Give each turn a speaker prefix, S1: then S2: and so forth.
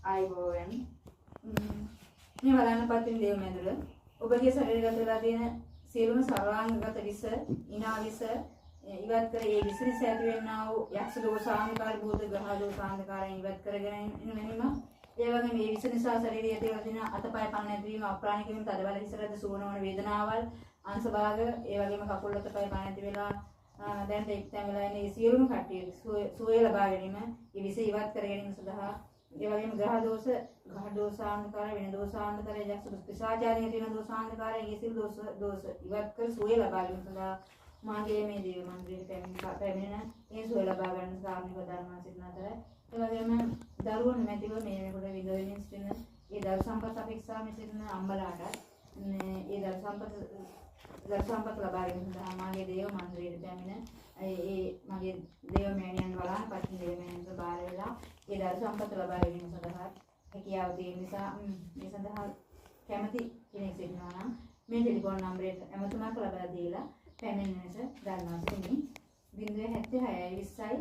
S1: ආයුබෝවන්. මේ බලන්න පත්වෙන දේව මැදුර ඔබගේ ශරීරගත වෙලා තියෙන සියලුම සර්වාංගගත විෂ, ඉනා විෂ ඉවත් කර ඒ විෂ නිසා ඇතිවෙනා වූ යක්ෂ දෝෂාන්ධකාර, භූත ග්‍රහ දෝෂාන්ධකාරයන් ඉවත් කරගෙන ගැනීම. ඒ වගේම මේ විෂ නිසා ශරීරයේ ඇතිවන තියෙන අතපය පණ නැතිවීම, අප්‍රාණික වීම, තදබල හිස රැද සුවනවන වේදනාවල්, අංශභාග, ඒ වගේම කකුල් අතපය පණ නැති වෙලා දැන් එක්තැන් වෙලා ඉන්න ඒ සියලුම කට්ටිය සුවය ලබා ගැනීම, ඒ විෂ ඉවත් කර ගැනීම සඳහා, ඒ වගේම ග්‍රහ දෝෂ, ග්‍රහ දෝෂාන්ධකාර, වෙන දෝෂාන්ධකාර, යක්ෂ පිශාචාදී තියෙන දෝෂාන්ධකාරය, ඒ සියලු දෝෂ ඉවත් කර සුවය ලබා ගැනීම සඳහා මාගේ මේ දේව මන්දිරයට පැමිණෙන ඒ සුවය ලබා ගන්න කාරණික ධර්ම සිටින අතර, ඒ වගේම දරුවන් නැතිව මේ වෙනකොට විඳවමින් සිටින ඒ දරු සම්පත් අපේක්ෂාවෙන් සිටින අම්මලාට ඒ දරු සම්පත් ලබා ගැනීම සඳහා මාගේ දේව මන්දිරයට පැමිණ ඒ ඒ මගේ දේව මෑණියන් වලාන පත්නි දේව මෑණියන්ට බාර වෙලා ඒ දරු සම්පත් ලබා ගැනීම සඳහා හැකියාව තියෙන නිසා, මේ සඳහා කැමති කෙනෙක් සිටිනවා නම් මේ ටෙලිෆෝන් නම්බරයට ඇමතුමක් ලබා දීලා පැමිණෙන ලෙස දන්වා සිටිමි. 076 20යි